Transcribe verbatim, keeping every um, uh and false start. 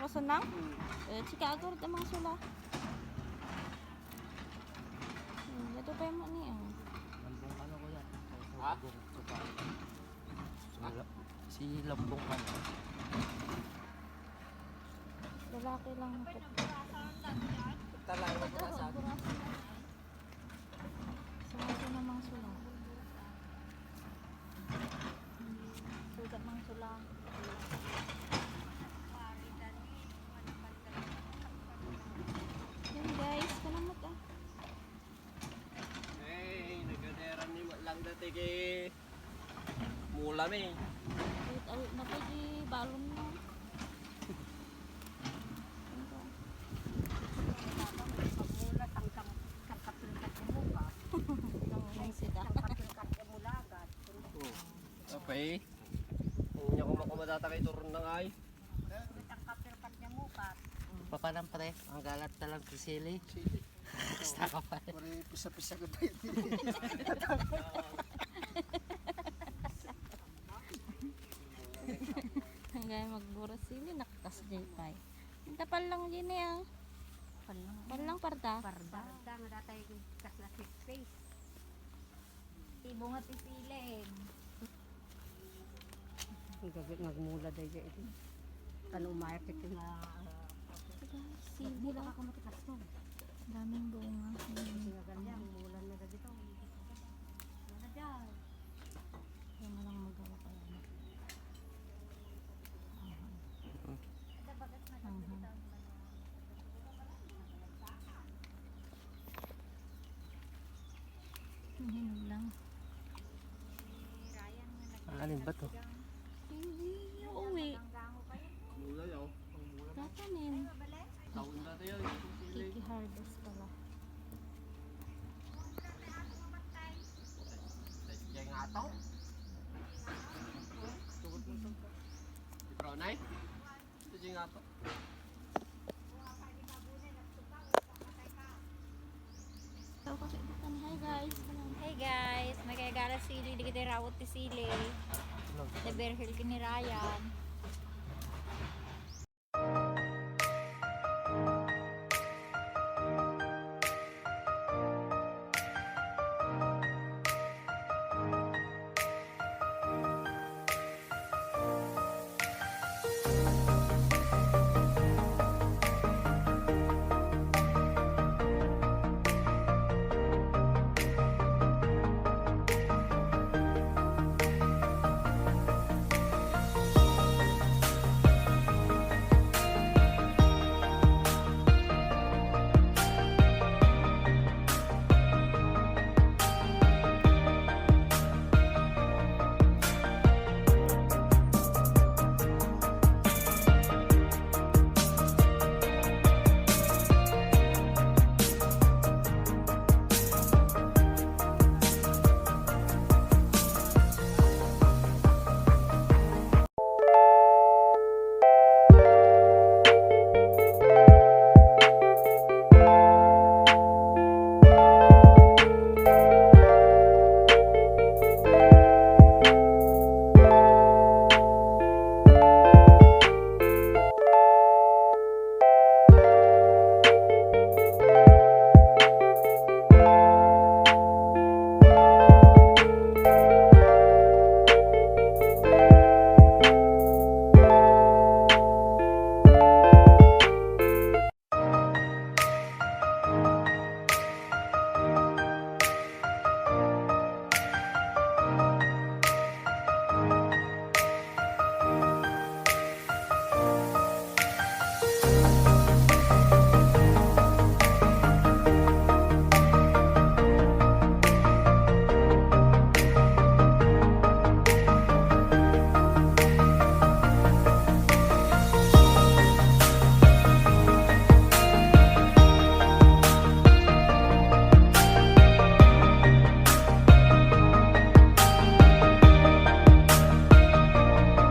Sunang? Eh, chika agar da mga sula. Hmm, ito pa yung ni, oh. Lambong ano, kuya? Ha? Si Lambong ano? Lalaki lang ito. Talaga, Sumaso na mga sula. Sugat mga sula. Yan guys, kanamot ah. Hey, nagaderan ni lang dati kay mula mi. Wait, awit na pwede balon mo. Ano to? Mula, tangkang, tangkapilkat mo ka. Ang sida. Tangkapilkat mo lagad. Oh. Apay. Inya ko makumadata kay turon na nga ay. Tangkapilkat niya mo ka. Papanang pre, ang galat na lang ti sili. Sili. Basta ka pa. Pare, pisa-pisa ka ba yun? Hanggang magbura sili, naktas di pa eh. Ang tapal lang din eh, ah. Palang. Palang parda. Parda. Parda, nga datay kasla toothpaste. Ibo nga ti siling. Ang gagawin, nagmula dahil dyan. Kan umayat ito nga, ah, Sili, nagmula oh. Ako matikas to. Daming bunga. Kasi nga ganyan, mulan na dito. Ano na dyan? Yung walang magawa kaya na. Aha. Aha. Ang hinog lang. Aanin ba to? Hindi, uuwi. Mulay, oh. Ang mulay. Tatanim. Taon na tayo, yung sili. Kiki-harvest pala. Diyan nga to. Di brown eye? Ito diyan nga to. Hi guys. Hi guys, may kaya gala sili, di kita rawot ti sili. Di berhil kini Ryan.